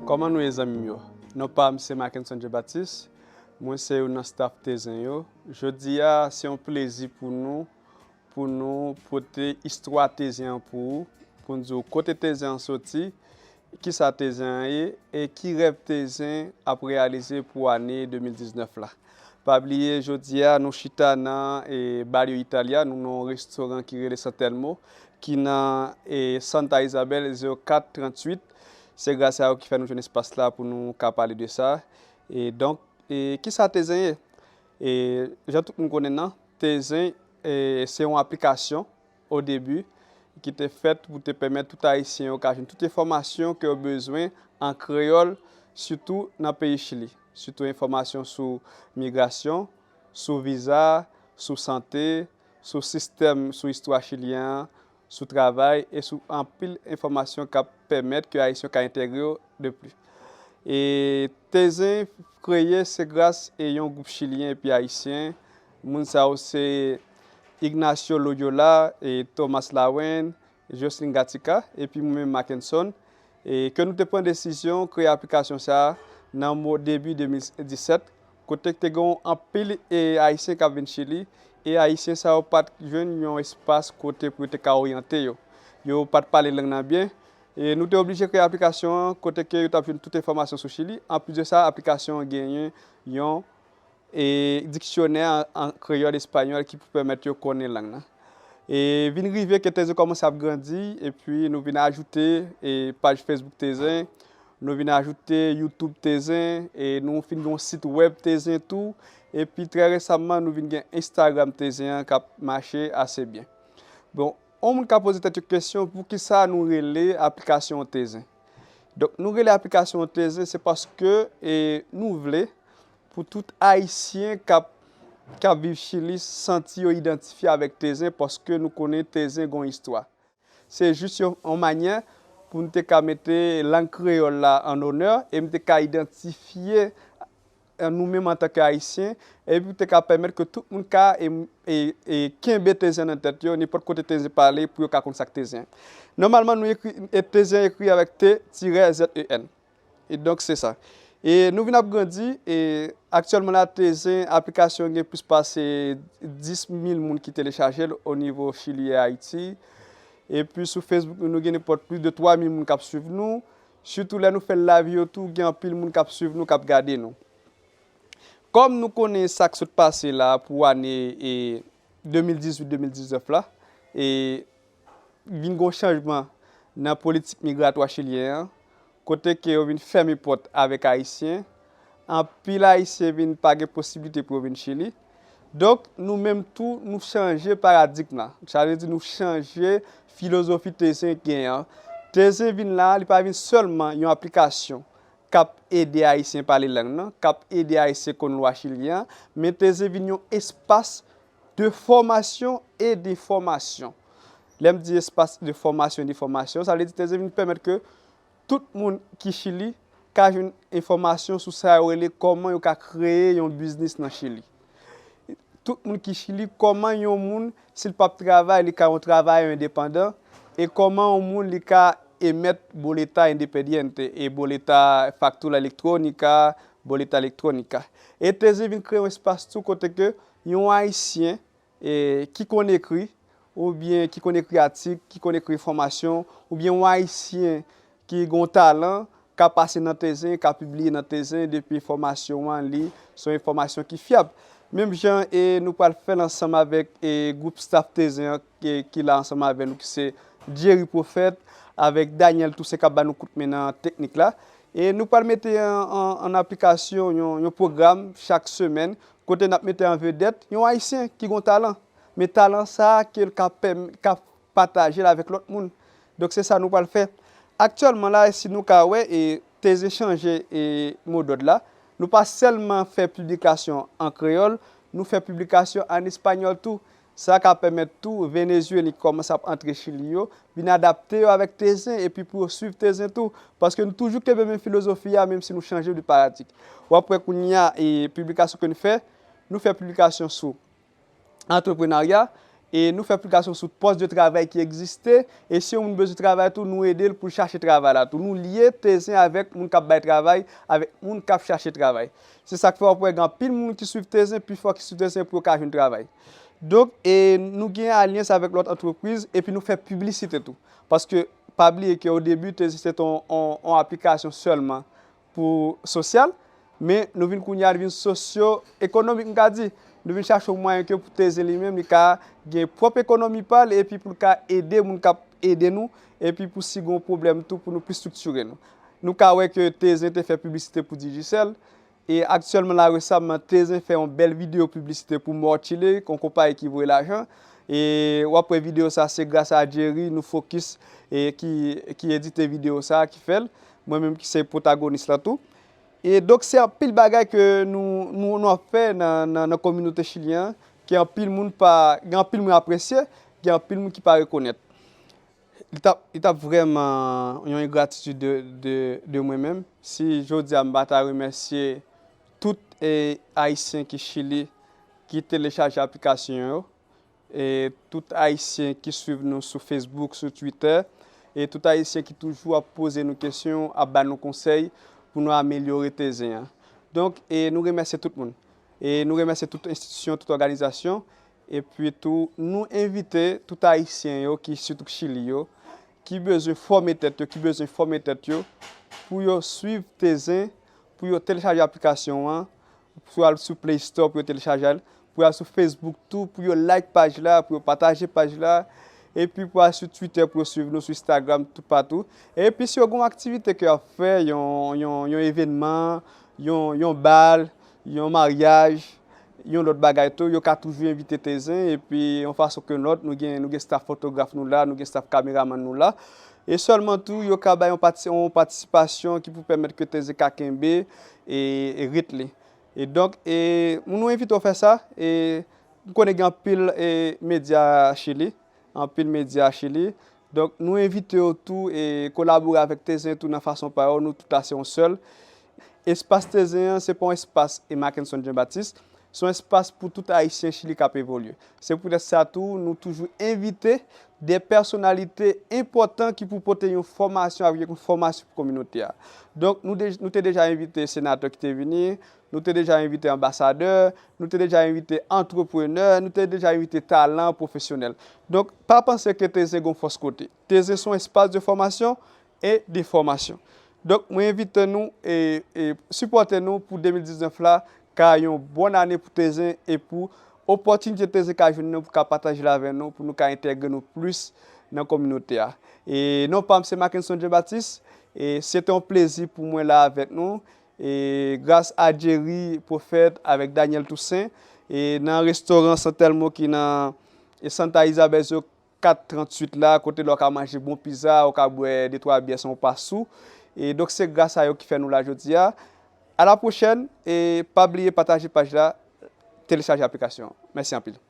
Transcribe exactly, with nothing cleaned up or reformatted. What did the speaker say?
Kòman nou ye, zanmi m yo? Non pa m se Mackenson Jean Baptiste. Mwen se youn nan staff Tezen yo. Jodi a, se yon plezi pou nou, pou nou pote istwa Tezen an pou ou, pou n di w kote Tezen an soti, kisa Tezen an ye, e ki rèv Tezen ap reyalize pou ane de mil diznèf la. Pa bliye, jodi a, nou chita nan, e, Barrio Italia, nou nan yon restoran ki rele San Telmo, ki nan, e, Santa Isabel, zewo kat tranntuit. Se gras a yo ki fè nou jwenn espas la pou nou ka pale de sa. E donk, e, kisa Tezen ye? E, jan tout moun konnen nan, Tezen, e, se yon aplikasyon o debi ki te fèt pou te pèmèt tout Ayisyen yo ka jwenn tout enfòmasyon ke yo bezwen an kreyòl, sitou nan peyi Chili. Sitou enfòmasyon sou migrasyon, sou viza, sou sante, sou sistèm, sou istwa chilyen an, sou travay e sou anpil enfòmasyon k ap pèmèt ke Ayisyen yo ka entegre yo de pli. E Tezen kreye se gras e yon gwoup chilyen epi ayisyen. Moun sa yo se Ignacio Loyola, e Thomas Lawen, Jocelyn Gatica, epi mwen menm Mackenson, e ke nou te pran desizyon kreye aplikasyon sa a nan mo debi de mil disèt, kote te gen anpil, e, Ayisyen k ap vin Chili, e Ayisyen sa yo pa t jwenn yon espas kote pou yo te ka oryante yo. Yo pa t pale lang nan byen, e nou te oblije kreye aplikasyon an kote ke yo t ap jwenn tout enfòmasyon sou Chili. Anplis de sa, aplikasyon an genyen yon, e, diksyonè an, an kreyòl espanyòl ki pou pèmèt yo konnen lang nan. E vin rive ke Tezen kòmanse ap grandi, epi nou vin ajoute, e, paj Facebook Tezen, nou vin ajoute YouTube Tezen, e nou fin gen yon sit wèb Tezen tou, epi trè resaman nou vin gen Instagram Tezen an k ap mache ase byen. Bon, yon moun ka poze tèt yo kesyon, poukisa nou rele aplikasyon an Tezen? Donk, nou rele aplikasyon an Tezen, se paske, e, nou vle pou tout Ayisyen k ap, k ap viv Chili santi yo idantifye avèk Tezen, paske nou konnen Tezen gen yon istwa. Se jis yon, yon manyè pou n te ka mete lang kreyòl la an onè e m te ka idantifye, e, nou menm antanke Ayisyen, epi te ka pèmèt ke tout moun ka, e, e, e kenbe Tezen nan tèt yo, nenpòt kote Tezen pale, pou yo ka konn sa k Tezen. Nòmalman, nou ekri, e Tezen ekri avèk T tirè Z E N. E donk, se sa. E nou vin ap grandi, e aktyèlman la, Tezen, aplikasyon gen plis pase dis mil moun ki telechaje l o nivo Chili e Ayiti. Epi sou Facebook, nou, nou gen nenpòt plis de twa mil moun k ap swiv nou. Sitou lè nou fè live yo tou, gen anpil moun k ap swiv nou, k ap gade nou. Kòm nou konnen sa k sot pase la pou ane, e, de mil dizuit de mil diznèf la, e vin gen yon chanjman nan politik migratwa chilyen an, kote ke yo vin fèmen pòt avèk Ayisyen. Anpil Ayisyen vin pa gen posiblite pou yo vin Chili. Donk, nou menm tou, nou chanje paradigm la. Sa vle di nou chanje filozofi Tezen gen an. Tezen vin la, li pa vin sèlman yon aplikasyon k ap ede Ayisyen pale lang nan, k ap ede Ayisyen konn lwa chilyen an, men Tezen vin yon espas de fòmasyon e de fòmasyon. Lè m di espas de fòmasyon e de fòmasyon, sa vle di Tezen vin pèmèt ke tout moun ki Chili ka jwenn enfòmasyon sou sa yo rele kòman yo ka kreye yon biznis nan Chili. Tout moun ki Chili, kòman yon moun, si l p ap travay, li ka yon travayè endepandan, e kòman yon moun li ka emèt boleta independiente e boleta factura electrónica, boleta electrónica. E Tezen vin kreye yon espas tou kote ke yon Ayisyen, e, ki konn ekri, oubyen ki konn ekri atik, ki konn ekri enfòmasyon, oubyen yon Ayisyen ki gen yon talan, ka pase nan Tezen, ka pibliye nan Tezen, depi enfòmasyon an li, se yon enfòmasyon ki fyab. Menm jan, e, nou pral fè l ansanm avèk, e, gwoup staff Tezen an, e, ki la ansanm avè nou, ki se Jerry Prophète, avèk Daniel Toussaint k ap ba nou kout men nan teknik la. E nou pral mete an, an, an aplikasyon yon, yon pwogram chak semèn, kote n ap mete an vedèt yon Ayisyen ki gen yon talan. Men talan sa a ke l ka pèm-, ka pataje l avèk lòt moun. Donk, se sa nou pral fè. Aktyèlman la, si nou ka wè, e Tezen chanje, e modòd la, nou pa sèlman fè piblikasyon an kreyòl, nou fè piblikasyon an espanyòl tou. Sa ka pèmèt tou Venezuelyen ki kòmanse ap antre Chili yo, vin adapte yo avèk Tezen, epi pou yo swiv Tezen tou. Paske nou toujou kenbe menm filozofi a, menm si nou chanje de paradigm. W ap wè kounye a, e piblikasyon ke nou fè, nou fè piblikasyon sou antreprenarya, E nou fè piblikasyon sou pòs de travay ki egziste. E si yon moun bezwen travay tou, nou ede l pou l chache travay la tou. Nou lye Tezen avèk moun k ap bay travay, avèk moun k ap chache travay. Se sa k fè w ap wè gen anpil moun ki swiv Tezen, pifò ki swiv Tezen pou yo ka jwenn travay. Donk, e nou gen alyans avèk lòt antrepriz, epi nou fè piblisite tou. Paske, pa bliye ke o debi, Tezen se te yon, yon, yon aplikasyon sèlman pou sosyal, men nou vin kounye a, nou vin sosyo-ekonomik, m ka di. Nou vin chache yon mwayen ke pou Tezen li menm, li ka gen pwòp ekonomi pa l, epi pou l ka ede moun k ap ede nou, epi pou si gen yon pwoblèm tou, pou nou plis estriktire nou. Nou ka wè ke Tezen te fè piblisite pou Digicel, e aktyèlman la, resaman, Tezen fè yon bèl videyo piblisite pou Mò Chile, yon konpayi ki voye lajan. E w ap wè videyo sa, se gras a Jerry, nou fokis, e ki, ki edite videyo sa, ki fè l. Mwen menm ki se pwotagonis la tou. E donk, se anpil bagay ke nou, nou, nou ap fè nan, nan, nan kominote chilyen an, ke anpil moun pa, gen anpil moun apresye, gen anpil moun ki pa rekonèt. Li t ap, li t ap vrèman yon engratitid de, de, de mwen menm, si jodi a m pa ta remèsye tout, e, Ayisyen ki Chili, ki telechaje aplikasyon yo, e tout Ayisyen ki swiv nou sou Facebook, sou Twitter, e tout Ayisyen ki toujou ap poze nou kesyon, ap ba nou konsèy pou nou amelyore Tezen an. Donk, e nou remèsye tout moun. E nou remèsye tout enstitisyon, tout òganizasyon. Epi tou, nou envite tout Ayisyen yo, ki sitou Chili yo, ki bezwen fòme tèt yo, ki bezwen fòme tèt yo, pou yo swiv Tezen, pou yo telechaje aplikasyon an, pou yo al sou Play Store pou yo telechaje l, pou yo al sou Facebook tou, pou yo like paj la, pou yo pataje paj la, epi pou yo al sou Twitter pou yo swiv nou, sou Instagram, toupatou. Epi si yo gen yon aktivite ke y ap fè, yon, yon, yon evènman, yon, yon bal, yon maryaj, yon lòt bagay tou, yo ka toujou envite Tezen, epi yon fason ke lòt, nou gen, nou gen staff fotograf nou la, nou gen staff kameramann nou la. E sèlman tou, yo ka bay yon pati-, yon patisipasyon ki pou pèmèt ke Tezen ka kenbe e, e rit li. E donk, e, nou envite w fè sa, e m konnen gen anpil, e, medya Chili, anpil medya Chili. Donk, nou envite w tou e kolabore avèk Tezen tou nan fason pa yo, nou tout la se yon sèl. Espas Tezen an, se pa yon espas e Mackenson Jean Baptiste, se yon espas pou tout Ayisyen Chili k ap evolye. Se poutèt sa tou, nou toujou envite de pèsonalite enpòtan ki pou pote yon fòmasyon avèk yon fòmasyon pou kominote a. Donk, nou de-, nou te deja envite senatè ki te vini, nou te deja envite anbasadè, nou te deja envite antreprenè, nou te deja envite talan pwofesyonèl. Donk, pa panse ke Tezen gon fòs kote. Tezen se yon espas de fòmasyon e de fòmasyon. Donk, mwen envite nou e, e sipòte nou pou de mil diznèf la, ka yon bòn ane pou Tezen e pou opòtinite Tezen ka jwenn nan pou ka pataje l avè nou, pou nou ka entegre nou plis nan kominote a. E non pa m se Mackenson Jean Baptiste, e se te yon plezi pou mwen la avèk nou. E gras a Jerry Prophète avèk Daniel Toussaint, e nan restoran San Telmo ki nan, e Santa Isabel, zero kat tranntuit la, kote la w ka manje bon pizza, w ka bwè de twa byè san w pa sou. E donk se gras a yo ki fè nou la jodi a. A la pwochèn, e pa bliye pataje paj la, telechaje aplikasyon an. Mèsi anpil.